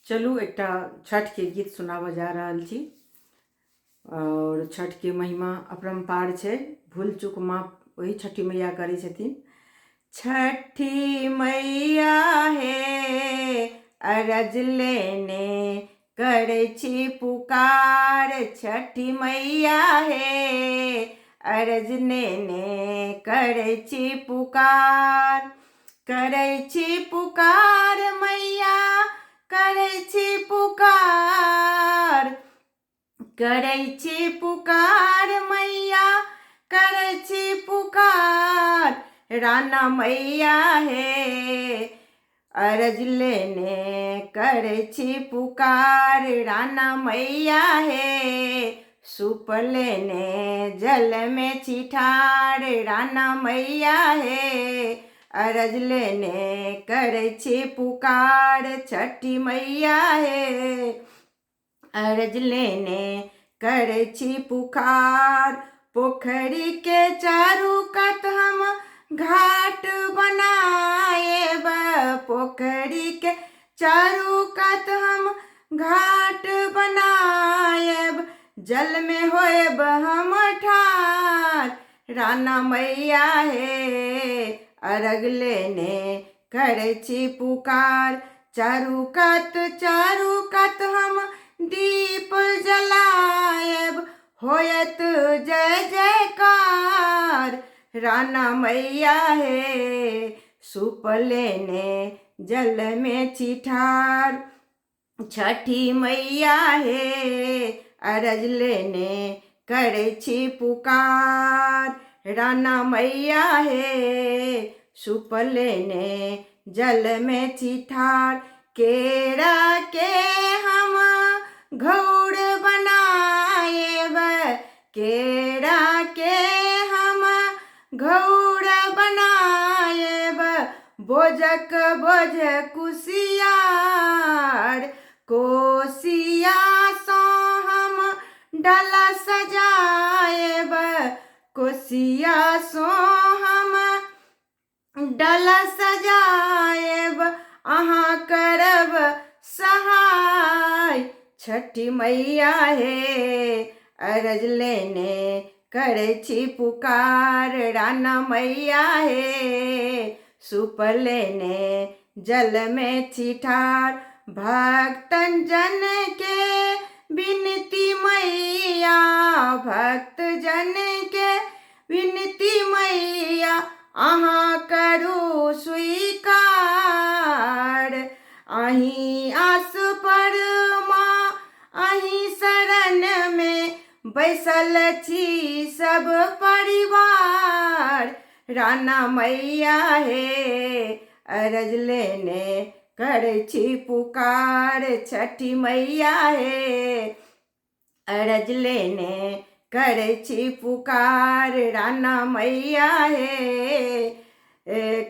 चलू एकटा छठके गीत सुनाबऽ जा रहल छी आओर छठके महिमा अपरम्पार छै। भूल चूक माफ ओही छठी मैया करै छथिन। छठी मैया हे अरज लेने करै छी पुकार, छठी मैया हे अरज नेने करै छी पुकार। करै छी पुकार मैया करै छी पुकार, करै छी पुकार मैया करै छी पुकार। राना मैया हे अरज लेने करै छी पुकार, राना मैया हे सूप लेने जल में छी ठाढ़, राना मैया हे अरज लेने करै छी पुकार। छठी मैया हे अरज लेने करै छी पुकार। पोखरि के चारू कात हम घाट बनाएब, पोखरि के चारू कात हम घाट बनाएब, जल में होएब हम ठार। राना मैया हे अरग लेने करै छी पुकार। चारू कात चारू कात हम दीप जलाएब, होयत जय जयकार। राना मैया हे सूप लेने जल में छी ठार। छठी मैया हे अरज लेने करै छी पुकार। राना मैया हे सूप लेने जल में छी ठार। केरा के हम घौर बनाएब, केरा के हम घौर बनाएब, बोझक बोझ कुसियार। कोसिया सँ हम डाला सजाएब, कोसिया सँ हम डाला सजाएब, अहाँ करब सहाय। छठी मैया हे अरज लेने करै छी पुकार। राना मैया हे सूप लेने जल में छी ठार। भक्तन जन के विनती मैया, भक्त जन के विनती मैया अहाँ करू स्वीकार। अहीं आस पर माँ अहीं शरण में बैसल छी सब परिवार। राना मैया हे अरज लेने करै छी पुकार। छठी मैया हे अरज लेने करै छी पुकार। राना मैया हे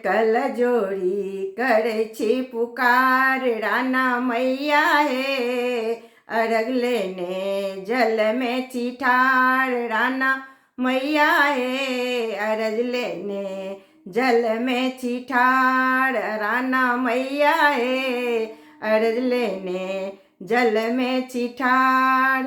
कल जोड़ी करै छी पुकार। राना मैया हे अरग लेने जल में छी ठार। राना मैया हे अरज लेने जल में छी ठार। राना मैया हे अरज लेने जल में छी ठार।